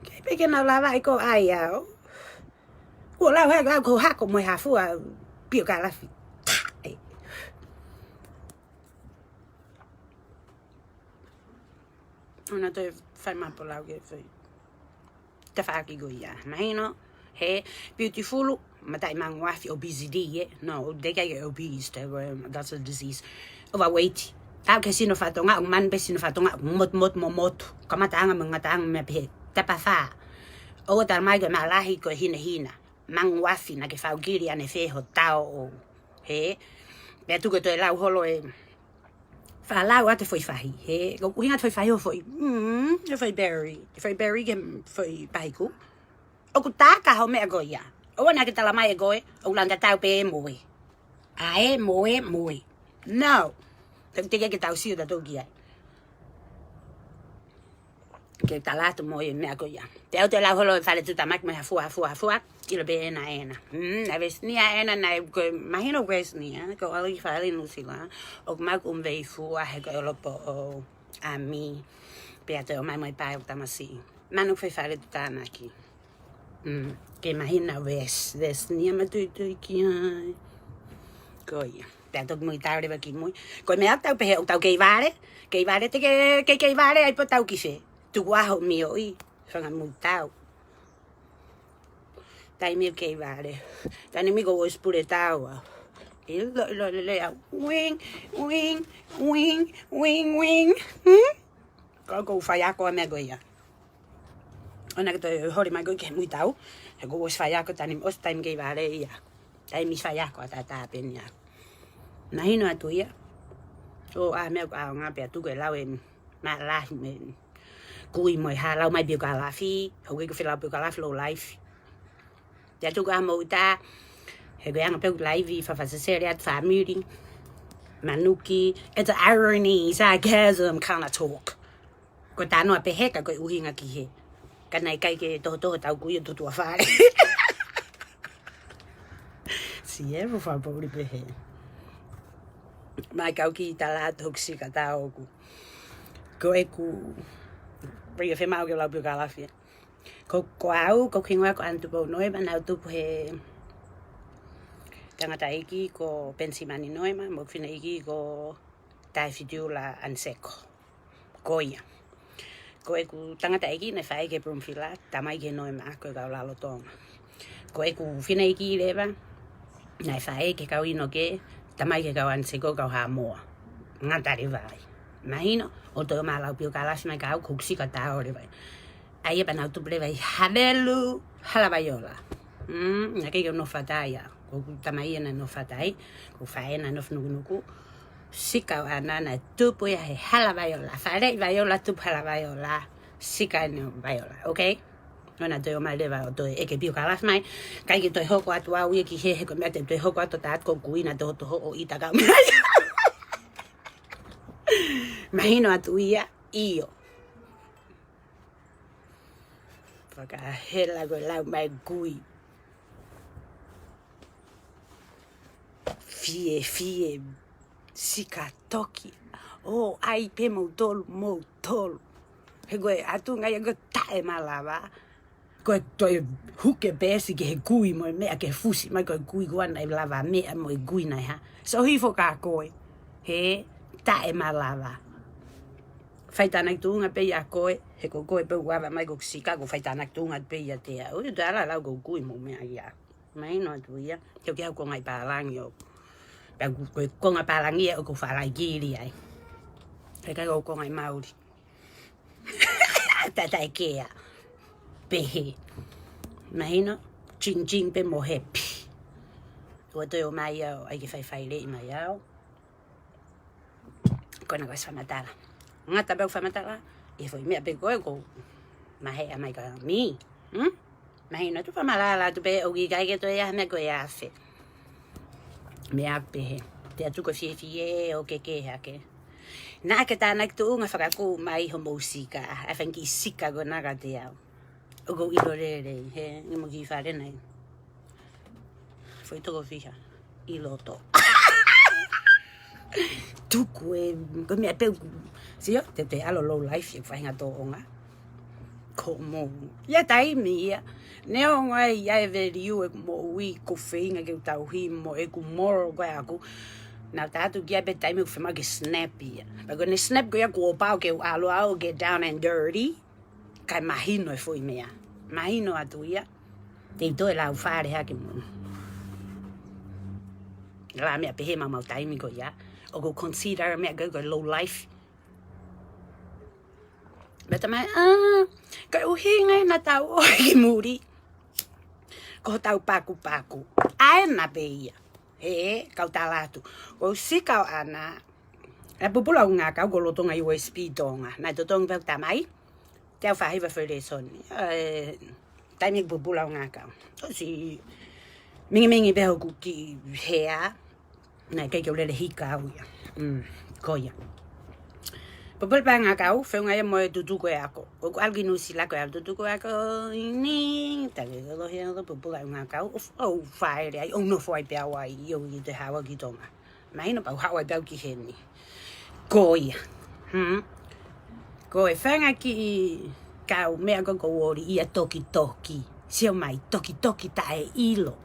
Kei pē ke nau lava ʻi ko ai au. Kuo lau he lau ko hako mo e hafua piokalafi. Taʻe. ʻOua naʻa toe fai maʻapu lau ke fai. Tafaʻaki ko ia. Mahino, he beautiful, mataʻi manguafi, obesity, ē? No, ʻoku ʻikai ke obese, te ko e, that's a disease. Overweight. Tau ke sino fatongia, ʻoku manu pē sino fatongia, mot, mot, mo, motu. Kamataʻanga mo ngataʻanga meʻa pehē. Tapafā. ʻOua tala mai ko e maʻa lahi ko e hinehina. Manguafi naʻa ke faukili ʻanefē ho tao ʻo. He. Pea tuku ʻe toe lau holo e. Faʻa lau atu e foʻi fahi. He. Ko e ʻuhinga e foʻi fahi ho foʻi. Mm, e foʻi berry. E foʻi berry ke foʻi pahiku. ʻOku taka ho meʻa ko ia. ʻOua naʻa ke tala mai ʻe koe, ʻoku langa tau pē moe. ʻA e moe, moe. No. Te, te ke tau sio tautolu ki ai. Ke tala atu mo e meʻa ko ia. Te u toe lau holo e fale tuʻutāmaki mo e hafua, hafua, hafua. ʻIlo pē ena, ena. Mm, naʻe vesinia ena, naʻe ko e mahino vesinia. Ko e ʻalu ki fale Nuʻusila. ʻOku maʻu ʻumu vei fua, he ko e olopo ʻo ʻami. Pea toe ʻomai mai pae ʻo tamasiʻi. Manu fai fale tuʻutāmaki. Mm, ke mahino ves, vesinia matuitui ki ai. Ko ia. Pea toki mui tau leva ki mui. Ko e meʻa tau pehē ʻoku tau kei vale. Kei vale te ke, kei, kei vale ai pē tau ki fē. Tuku ʻaho mioʻi. Fanga mui tau. Taimi ʻoku kei vale. Taimi ko ʻosi pule tau. ʻIlo, ʻilo, ʻilo, ʻilo. Wing, wing, wing, wing, wing. Hmm? Ko, ko u fai ako a meʻa ko ia. ʻOua naʻa ke toe holi mai ko ke mui tau. He ko u ʻosi fai ako taimi, ʻosi taimi kei vale ia. Taimi fai ako a tata peni a. Mahino atu ia. ʻO a meʻa ko ʻaonga pea tuku e lau e maʻa lahi mo e kui mo e hā lau mai piokalafi. Hau ke ko fē lau piokalafi low life. Te atu ka mo uta, he ko e anga pē ʻoku laivi fafasesele atu family. Manuki, it's an irony, sarcasm kind of talk. Ko e tānoa pehē ka ko e ʻuhinga ki hē. Ka naʻe ʻikai ke tohotoho tau kui ʻo tutua fale. Si e fu fa poli pehē. Mai kau ki tala atu hoku sika tā ʻoku. Ko ʻeku, pea fē mau ke lau piokalafi. Ko, ko au, ko e hingoa ko Anatupou Noema, naʻa ku tupu he tangataʻeiki ko Penisimani Noema, mo e fineʻeiki ko Taifitiula Anseko. Ko ia. Ko ʻeku tangataʻeiki naʻe faʻē ki he Bloomfield, tamai ki he Noema, ko e kau Lalotonga. Ko ʻeku fineʻeiki leva, naʻe faʻē ki he kau Inoke, tamai ki he kau Anseko, kau Haʻamoa. Ngata leva ai. Mahino, ʻo toe ʻomai lau piokalafi mai ka au ko hoku sika tā ʻo leva ai. ʻA ia pea naʻa ku tupu leva ʻi Havelu, Hala Vaiola. Mm, naʻe ʻikai ke u nofo Faʻataʻi ia. Ko hoku tamai ia naʻe nofo Faʻataʻi, ko hoku faʻē naʻe nofo Nukunuku. Sika ʻo ʻAna naʻe tupu ia he Hala Vaiola. Fale ʻi Vaiola tupu Hala Vaiola. Sika ʻeni ʻo Vaiola, okay? ʻOua naʻa toe ʻomai leva ʻo toe ʻeke piokalafi mai. ʻIkai ke toe hoko atu au ia ki hē, he ko e meʻa te u toe hoko atu tā atu ko e kui naʻa tohotoho ʻo ʻita kau mai. Mahino atu ia, ʻio. Fakahela ko e lau mai kui. Fiefie, sika toki. ʻO ʻai pē moutolu, moutolu. He ko e ʻatu ngai ko e taʻemalava. Ko e toe huke pē ʻesi ki he kui mo e meʻa ke fusi mai ko e kui ko ʻena ʻe lava meʻa mo e kui naʻe hā. So hifo ka koe. He taʻemalava. Fai tānaki tuʻunga pē ia koe, he ko koe pē ʻoku ava mai ko hoku sika, ko e fai tānaki tuʻunga pē ia te au. ʻOi, te ala lau ko e kui mo meʻa ia. Mahino atu ia, te u ke au ko ngai pālangi ʻo. Pea ko e konga pālangi ia ʻoku falaikili ai. He ʻikai ko e konga ʻi Mauli. Tata e kea. Pehē. Mahino, ching ching pē mo happy. ʻOua toe ʻomai au, ʻai ke faifai leʻi mai au. Ko ena ko e fakamatala. Ngata pē ʻeku fakamatala, ʻi he foʻi meʻa pē ko ē ʻoku maheʻa mai ka mi. Hmm? Mahino atu fakamalala atu pē ʻoku ʻikai ke toe ʻi ai ha meʻa ko e afe. Meʻa pehē. Te atu ko e fiefie ʻo kekehe hake. Naʻa ke tānaki tuʻunga fakakū mai homou sika. ʻAi fanga kiʻi sika ko ena kiate au. ʻOku ou ʻilo lelei, he, nge mo ki fale nai. Foʻi toko fiha. ʻI loto. Tuku e, ko e meʻa pē ʻoku. Sio, te te ʻalu low life, e faʻahinga tōʻonga. ko mo. Ia taimi ia. Neongo ai ʻa e value ʻeku moʻui ʻoku feinga ke u tauhi mo ʻeku moral ko ē ʻaʻaku. Naʻa ta atu ki ai pē taimi ʻoku fiemaʻu ke snap ia. Pea ko ʻene snap ko ia kuo pau ke u ʻalu au get down and dirty. Kae mahino e foʻi meʻa. Mahino atu ia. Te u toe lau fale hake mo. La meʻa pehē maumau taimi ko ia. ʻOku consider meʻa ko ē ko e low life. Pea talamai, ah, ko e ʻuhinga ia naʻa tau ō ki muli. Ko hotau pakupaku. ʻA ena pē ia. He, kau tala atu. Ko u sika ʻo ʻana. E pupula ʻo ngākau ko lolotonga U S P Tonga. Naʻe totongi pē ʻeku tamai. Te u fai ha foʻi lēsoni. E, taimi pupula ʻo ngākau. ʻOsi mingimingi pē hoku kiʻi hea. Naʻe ʻikai ke u lele hika au ia. Mm, ko ia. Pupula pē ʻa ngākau, feʻunga ia mo e tutuku e ako. ʻOku ʻalu ki Nuʻusila ko e ʻalu tutuku e ako ni, taki kolo hea ko pupula ʻo ngākau, ʻo, ʻo fāʻele ai, ʻo nofo ai pē au ai, ʻio ʻi te hawa ki Tonga. Mahino pau hawa pē au ki heni. Ko ia. Hmm? Ko e fanga kiʻi kau meʻa ko ko ori ia tokitoki. Sio mai tokitoki taʻeʻilo.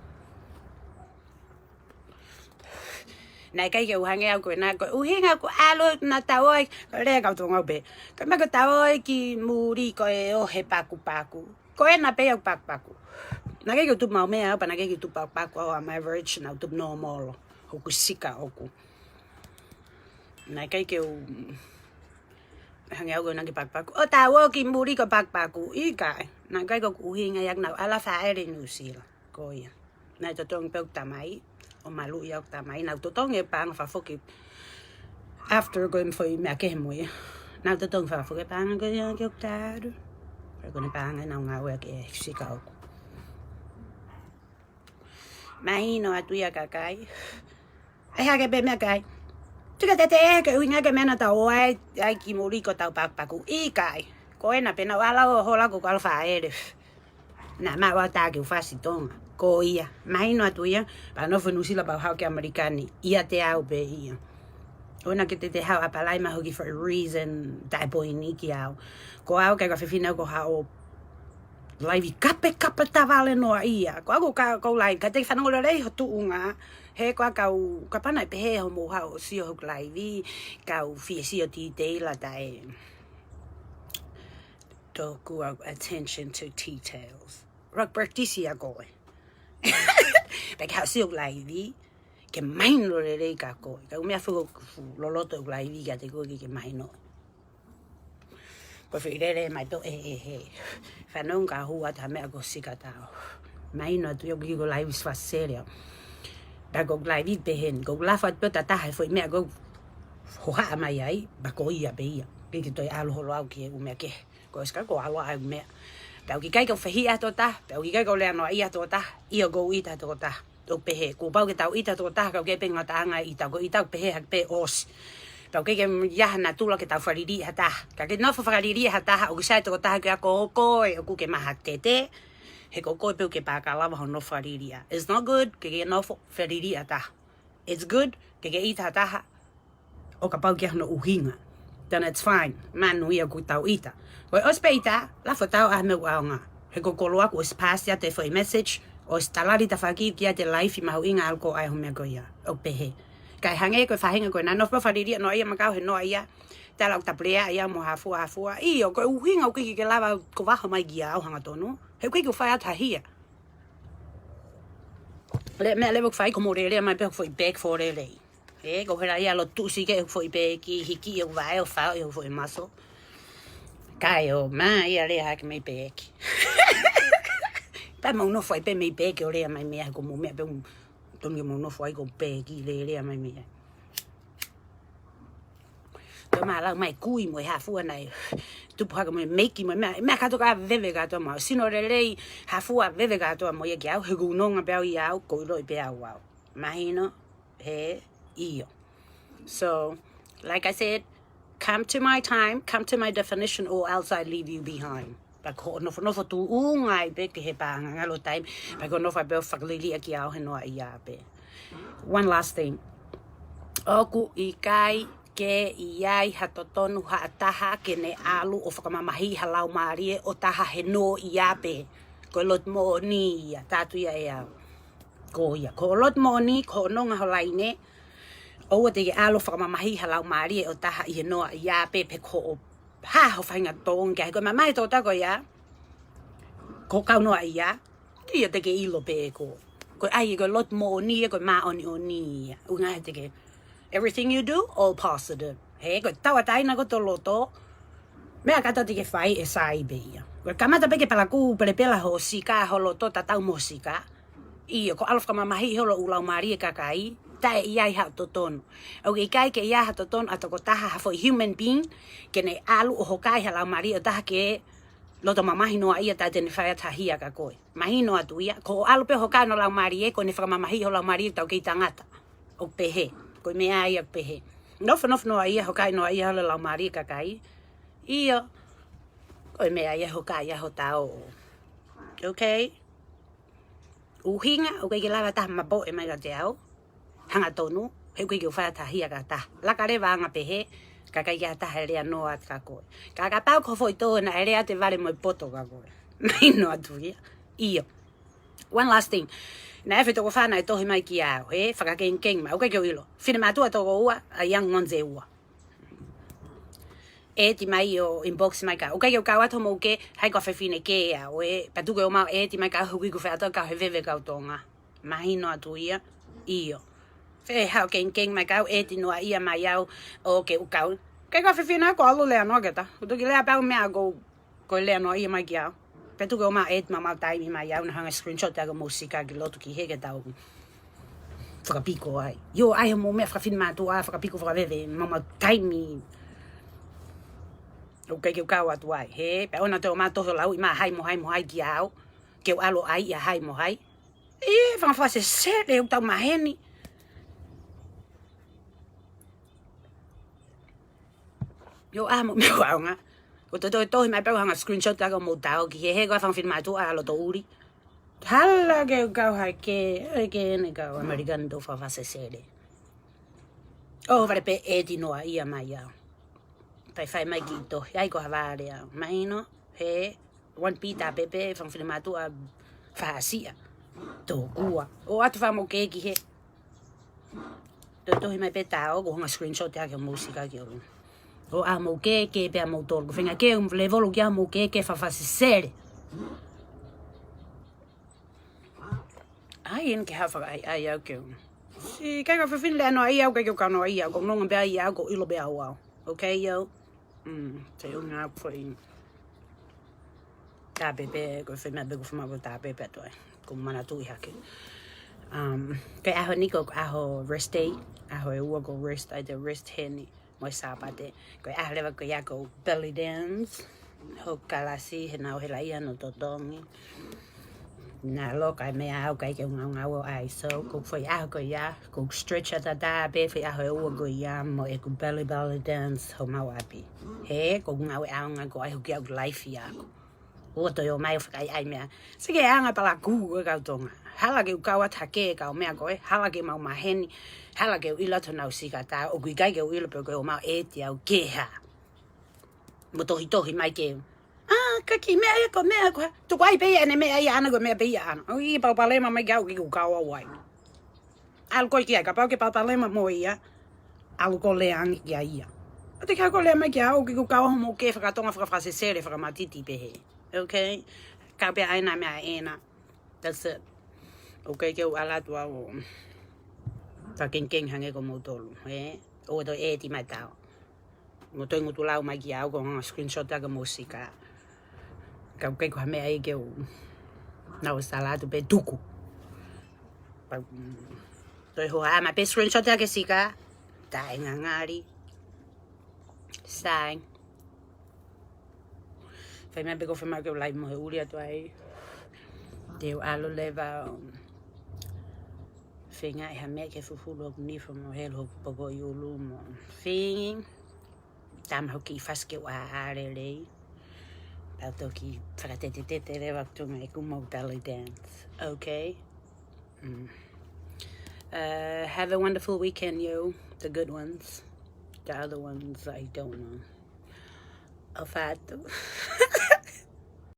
Naʻe ʻikai ke u hangē au ko ena, ko e ʻuhinga ʻoku ʻalu naʻa tau ō ai, ko e lea kau Tonga pē. Ko e meʻa ko ʻetau ō ai ki muli ko e ō he pakupaku. Ko ena pē au pakupaku. Naʻe ʻikai ke u tupu maʻu meʻa au, pea naʻe ʻikai ke u tupu pakupaku au, I'm average, naʻa ku tupu normal. Hoku sika ʻoku. Naʻe ʻikai ke u hangē au ko ena ki pakupaku. ʻO tau ō ki muli ko e pakupaku. ʻIkai. Naʻe ʻikai ko ʻeku ʻuhinga ia naʻa ku ʻalu fāʻele Nuʻusila. Ko ia. Naʻe totongi pē ʻeku tamai, ʻo maluʻi ʻeku tamai. Naʻa ku totongi e paʻanga fakafoki. After ko e foʻi meʻa kehe mo ia. Naʻa ku totongi fakafoki e paʻanga ko ia ki hoku talu. Ko e ko ʻene paʻanga naʻa ku ngāue ki he sika ʻoku. Mahino atu ia kakai. ʻAi hake pē meʻakai. Tika tete ē ke ʻuhinga ke meʻa naʻa tau ō ai, ai ki muli ko ʻetau pakupaku. ʻIkai. Ko ena pē naʻa ku ʻalu ʻo hola ko ʻeku ʻalu fāʻele. Naʻa mau ʻatā ke u fasi Tonga. Ko ia. Mahino atu ia. Pea nofo Nuʻusila pea u haʻu ki ʻAmelika ni. ʻIate au pē ia. ʻOua naʻa ke tete haʻu ʻapalai mai hoki for a reason taʻe poini kiate au. Ko au ʻikai ko ha fefine au ko haʻo laivi kapekape tavale noa ia. Ko au ko ka, ko laivi, ka te fanongo lelei ho tuʻunga. He ko au kau, kapau naʻe pehē hoʻomou haʻu ʻo sio hoku laivi, kau fie sio titeila taʻe tōku au attention to details. Rock practice ia koe. Pea ke haʻu sio hoku laivi, ke mahino lelei kia koe. Ka ʻoku meʻa fuʻu loloto hoku laivi kiate koe ke, ke mahino. Ko e foʻi lele mai pē ʻo ē, ē, ē. Fanongo ka hua ta meʻa ko sika tau. Mahino atu ia ʻoku ʻikai ko laivi fasi lea. Pea ko laivi pehē ni. Ko lafo atu pē ʻo tataha he foʻi meʻa ko hohaʻa mai ai. Pea ko ia pē ia. ʻIkai ke toe ʻalu holo au ki he ʻū meʻa kehe. Ko e sika ko ʻalu ai meʻa. Pea ʻoku ʻikai ke u fehiʻa ha tokotaha. Pea ʻoku ʻikai ke u lea noaʻia ha tokotaha. ʻIo ko u ʻita ha tokotaha. ʻO pehē, kuo pau ke tau ʻita ha tokotaha, ka ʻoku ʻikai pē ngataʻanga ʻita, ko ʻita ʻoku pehē hake pē ʻosi. Pea ʻoku ʻikai ke ʻi ai hano tuʻunga ke tau fakaliliʻi ha taha. Ka ke nofo fakaliliʻi ha taha, ʻoku sai ha tokotaha ke ako koe, ʻoku ke maha tete. He ko koe pē ʻoku ke pākalava hoʻo nofo fakaliliʻi. It's not good, ke ke nofo fakaliliʻi ha taha. It's good, ke ke ʻita ha taha, ʻo kapau ʻoku ʻi ai hano ʻuhinga. Then it's fine. Manu ia ʻoku tau ʻita. Ko e ʻosi pē ʻita, lafo tau ʻa e meʻa ʻoku ʻaonga. He ko e koloa ʻoku ʻosi paasi atu e foʻi message, ʻosi talali tafaʻaki kiate life mahuʻinga ʻalu ko ē ʻa e ʻū meʻa ko ia. ʻOku pehē. Kae hangē ko e faʻahinga ko ē naʻa nofo fakaliliʻi noaʻia mai kau he noaʻia. Tala ʻoku ta pulea ia mo ha fua ha fua. ʻIo, ko e ʻuhinga ʻoku ʻikai ke lava ʻo vaho mai kia au hangatonu. He ʻoku ʻikai ke u fai atu ha hia. Lea meʻa leva ʻoku fai ko hoʻomou lele mai pē hoku foʻi bag fō lelei. Ē, ko hela ia lo tuʻusi ke foʻi peki, hiki ʻo vaʻe ʻo fao ʻi foʻi maso. Kae ō mai ia lea hake mei peki. Pea mau nofo ai pē mei peki ʻo lea mai meʻa ko mou meʻa pē tonu ke mau nofo ai ko peki lea lea mai meʻa. Tō mā lau mai kui mo e ha fua naʻe tupu hake mo e meiki mo e meʻa, meʻa kātoa ka veve kātoa mau. Sino lelei ha fua veve kātoa mo ia kiate au, he ʻoku nonga pē au ia au, ko ʻiloʻi pē au au. Mahino, he, ʻio. So, like I said, come to my time, come to my definition, or else I leave you behind. Pea ko hoʻo nofonofo tuʻunga ai pē ki he paʻanga ngalo taimi, pea ko hoʻo nofo ai pē ʻo fakaliliʻa kiate au he noaʻia pē. One last thing. ʻOku ʻikai ke ʻi ai ha totonu ha taha ke ne ʻalu ʻo fakamamahiʻi ha laumālie ʻo taha he noaʻia pē. Ko e lotu moʻoni ia, tātu ia ʻe au. Ko ia, ko e lotu moʻoni, ko hono ngaahi laine, ʻoua te ke ʻalu ʻo fakamamahiʻi ha laumālie ʻo taha ʻi he noaʻia pē pe ko e hā ho faʻahinga tōnga, he ko e mamahi tō taku ia, ko e kau noaʻia, ia te ke ʻilo pē ko. Ko e ʻai, ko e lotu moʻoni ia, ko e māʻoniʻoni ia. ʻUhinga he te ke, everything you do, all positive. He, ko e tauʻatāina ko ē ʻo e loto, meʻa kātoa te ke fai ʻe sai pē ia. Ko e kamata pē ke palakū pelepela ho sika, ho loto tatau mo sika. ʻIo, ko e ʻalu ʻo fakamamahiʻi holo ʻū laumālie kakai, taʻe ʻi ai ha totonu. ʻOku ʻikai ke ʻi ai ha totonu ʻa e tokotaha ha foʻi human being, ke ne ʻalu ʻo hokaʻi ha laumālie ʻo taha ke loto mamahi noaʻia taʻe te ne fai atu ha hia kia koe. Mahino atu ia, ko e ʻalu pē ʻo hokaʻi hono laumālie, ko ʻene fakamamahiʻi ho laumālie taukei tangata. ʻOku pehē, ko e meʻa ia ʻoku pehē. Nofonofo noaʻia, hokaʻi noaʻia holo laumālie kakai. ʻIo, ko e meʻa ia hokaʻi ʻa ho tao. Okay? ʻUhinga, ʻoku ʻikai ke lava ha taha mapoʻe mai kiate au. Hangatonu, he ʻoku ʻikai ke u fai atu ha hia kia ha taha. Laka leva ʻo anga pehē, ka ʻikai ke ʻi ai ha taha ʻe lea noa atu kia koe. Ka kapau ko e foʻi tō naʻe lea atu e vale mo e poto kia koe. Mahino atu ia. ʻIo. One last thing. Naʻe ʻi ai e foʻi toko fā naʻe tohi mai kia au, he, fakakenkeng mai, ʻoku ʻikai ke u ʻilo. Finemātuʻa toko ua, ʻa e young ones ʻe ua. ʻEti mai ʻo inbox mai kia au. ʻOku ʻikai ke u kau atu hoʻomou kē, hai ko e fefine kē au, ē, pea tuku ke ō mai ʻo ʻeti mai kia au, he ʻoku ʻikai ke u fai atu ha kau he veve kau Tonga. Mahino atu ia, ʻio. Fai ha keikei mai kia au, ʻeti noaʻia mai au, ʻo ke u kau. Kei ko e fefine ko e ʻalu lea noa kita. ʻOku toki lea pē au meʻa ko, ko e lea noaʻia mai kia au. Pea tuku ke ō mai ʻo ʻeti maumau taimi mai au, naʻa hanga screenshot atu hoʻomou sika ki loto ki he ke tau fakapiko ai. ʻIo, ʻai hoʻomou meʻa fakafinemātuʻa, fakapiko fakaveve, maumau taimi. ʻOku ʻikai ke u kau atu ai, he, pea ʻoua te ke ō mai ʻo tohi ʻo lauʻi mai hai mo hai mo hai kia au. Ke u ʻalu ʻo ʻai ia hai mo hai. ʻE, fanga fakasesele ʻoku tau maheni. ʻIo, ʻai hoʻomou meʻa ʻaonga. ʻOku toe tohi mai pē au hanga screenshot atu hoʻomou tao ki he, he ko e fanga finemātuʻa loto ʻuli. Hala ke u kau hai ke, ʻe ke ne kau American tau fanga fakasesele. ʻO vale pē ʻeti noaʻia mai au. Pea fai mai kiʻi tohi, ʻai ko ha vale au. Mahino, he, one Peter pē pē, fanga finemātuʻa fakaʻasia. Tokua. ʻOatu hoʻomou kē ki he. Toe tohi mai pē tao, ko e hanga screenshot atu hoʻomou sika ki ʻolunga. ʻO ʻai hoʻomou kē, kē pē ʻa moutolu. Ko e feinga ke u level kia hoʻomou kē, kē fanga fakasesele. ʻAi, ʻeni ke hā fakaʻaiʻai au ke u. Siʻi kau fefine lea noaʻia au, ʻikai ke u kau noaʻia au, ko e nonga pē ʻa ia au, ko e ʻilo pē ʻa au. Okay, ʻio. Mm, te u ngā foʻi. Tāpepe, ko e feinga pē ko e feinga pē tāpepe atu ai. Ko e manatuʻi hake. Um, ko e ʻaho ni ko e ʻaho rest day, ʻaho ʻe ua ko e rest, ʻai te rest heni. Mo e Sāpate, ko e ʻaho leva ko ia ko e belly dance. Hoku kalasi, he naʻe ʻohela ia hono totongi. Naʻe loka e meʻa au ʻikai ke u ngaungaue ai. So, ko e foʻi ʻaho ko ia, ko e stretch ʻataʻatā pē foʻi ʻaho ʻe ua ko ia, mo ʻeku belly, belly dance, homau ʻapi. He, ko e ngāue ʻaonga ko ē ʻoku ʻi ai hoku life ia ko. ʻO toe ō mai ʻo fakaʻaiʻai meʻa. Sike anga palakū ko e kau Tonga. Hala ke u kau atu hake kau meʻa ko ē. Hala ke mau maheni. Hala ke u ʻilo atu honau sika tā. ʻOku ʻikai ke u ʻilo pe ko e ō mai ʻeti au ke hā. Mo tohitohi mai ke. ʻĀ, ka kiʻi meʻa ia ko e meʻa ko ē. Tuku ai pē ia ʻene meʻa ia ʻana ko e meʻa pē ia ʻana. ʻOku ʻi ai e palopalema mai kia au ʻoku ʻikai ke u kau au ai. ʻAlu koe ki ai, kapau ke palopalema mo ia, ʻalu koe ʻo lea ange kia ia. ʻOua te ke haʻu koe ʻo lea mai kia au, ʻoku ʻikai ke u kau au hoʻomou kē fakatonga fakafakasesele fakamatiti pehē. Okay? Kau pē ʻena meʻa ʻena. That's it. Okay, ke u ʻalu atu au. Fakakeikei hangē ko moutolu, ē? ʻOua toe ʻeti mai tao. Mo toe ngutu lau mai kia au ko e hanga screenshot atu hoʻomou sika. Ka ʻoku ʻikai ko ha meʻa ia ke u. Naʻa ku sala atu pē tuku. Pea, mm, toe hohaʻa mai pē screenshot atu e sika. Taʻengangali. Sai. Fai mai pē ko e fai mai ke u lai mohe ʻuli atu ai. Te u ʻalu leva. Feinga ʻe ha meʻa ke fufulu hoku nifo mo helu hoku poko ʻi ʻulu mo. Feinga. Tama hoku kiʻi fasi ke u ʻaʻā lelei. Pea toki fakatetetete leva ʻoku tunga ʻeku mau belly dance. Okay? Mm. Uh, have a wonderful weekend, yo, the good ones. The other ones, I don't know. ʻOfa atu.